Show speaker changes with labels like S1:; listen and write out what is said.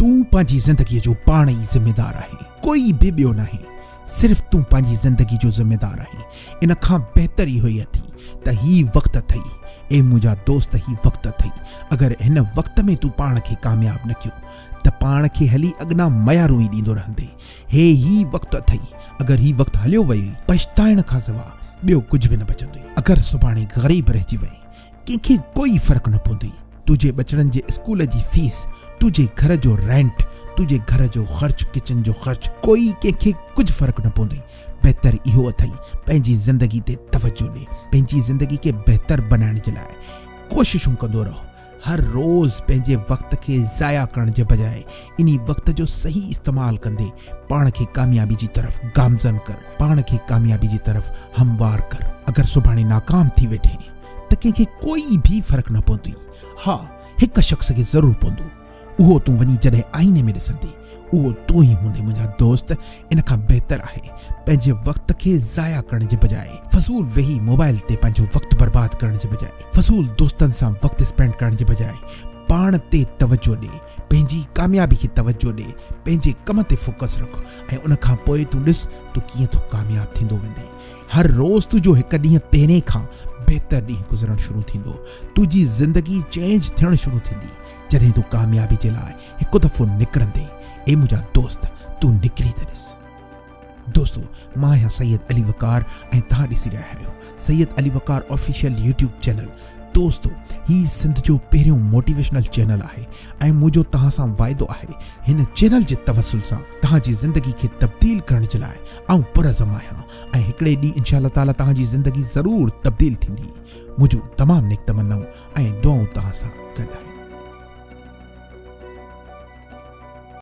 S1: تون پنهنجي زندگيء جو پاڻ ئي ذميدار آهين، ڪوئي به ٻيو ناهي. صرف تون پنهنجي زندگي جو ذميدار آهين. ان کان بهتر اهو ئي اٿئي ته هي وقت اٿئي، اي منهنجا دوست هي وقت اٿئي، اگر هن وقت ۾ تون پاڻ کي ڪامياب نه ڪيو ته پاڻ کي هلي اڳنا ميارون ئي ڏيندو رهندين. هي هي وقت اٿئي، اگر هي وقت هليو ويئي پڇتائڻ کان سوا ٻيو ڪجهه به نه بچندوئي. اگر سڀاڻي غريب رهجي وئين ڪنهن کي ڪوئي فرق نه پوندوئي. تنهنجي ٻچڙن جي اسڪول جي فيس، تنهنجي گهر جو رينٽ، تنهنجي گهر جو خرچ، ڪچن جو خرچ، ڪوئي ڪنهن کي ڪجهه فرق نه پوندوئي. بهتر اهو اٿئي پنهنجي زندگي تي توجه ڏي، پنهنجي زندگي کي بهتر بنائڻ جي لاء ڪوششون ڪندو رهه. هر روز پنهنجي وقت کي ضايع ڪرڻ جي بجاء انهي وقت جو صحيح استعمال ڪندي پاڻ کي ڪاميابي جي طرف گامزن ڪر، پاڻ کي ڪاميابي جي طرف هموار ڪر. اگر سڀاڻي ناڪام ٿي ويٺين ته ڪنهن کي ڪوئي به فرق نه پوندوئي. ها هڪ شخص کي ضرور پوندو. اهو تون وڃي جڏهن آئيني ۾ ڏسندين اهو تون ئي هوندين منهنجا دوست ان کان بهتر آهي پنهنجي وقت کي ضايع ڪرڻ جي بجاء فضول ويهي موبائل تي پنهنجو وقت برباد ڪرڻ جي بجاء فضول دوستن سان وقت اسپينڊ ڪرڻ جي بجاء پاڻ تي توجه ڏي پنهنجي ڪاميابي کي توجه ڏي پنهنجي ڪم تي فوڪس رک ۽ ان کان پوء تون ڏس تون ڪيئن ٿو ڪامياب ٿيندو ويندين هر روز تنهنجو هڪ ڏينهن پهرين کان بهتر ڏينهن گذرڻ شروع ٿيندو تنهنجي زندگي چينج ٿيڻ شروع ٿيندي جڏهن تون ڪاميابي جي لاء هڪ دفعو نڪرندين، اي منهنجا دوست تون نڪري ته ڏس. دوستو مان آهيان سيد علي وقار ۽ توهان ڏسي رهيا آهيو Syed Ali Waqar official YouTube channel. دوستو هي سنڌ جو پهريون موٽيويشنل چينل آهي ۽ منهنجو توهان سان واعدو آهي هن چينل جي توسل سان توهان جي زندگي کي تبديل ڪرڻ جي لاء آئون پرعزم آهيان ۽ هڪڙي ڏينهن انشاء الله تعالي توهان جي زندگي ضرور تبديل ٿيندي. منهنجون تمام نيڪ تمنائون ۽ دعائون توهان سان گڏ آهن.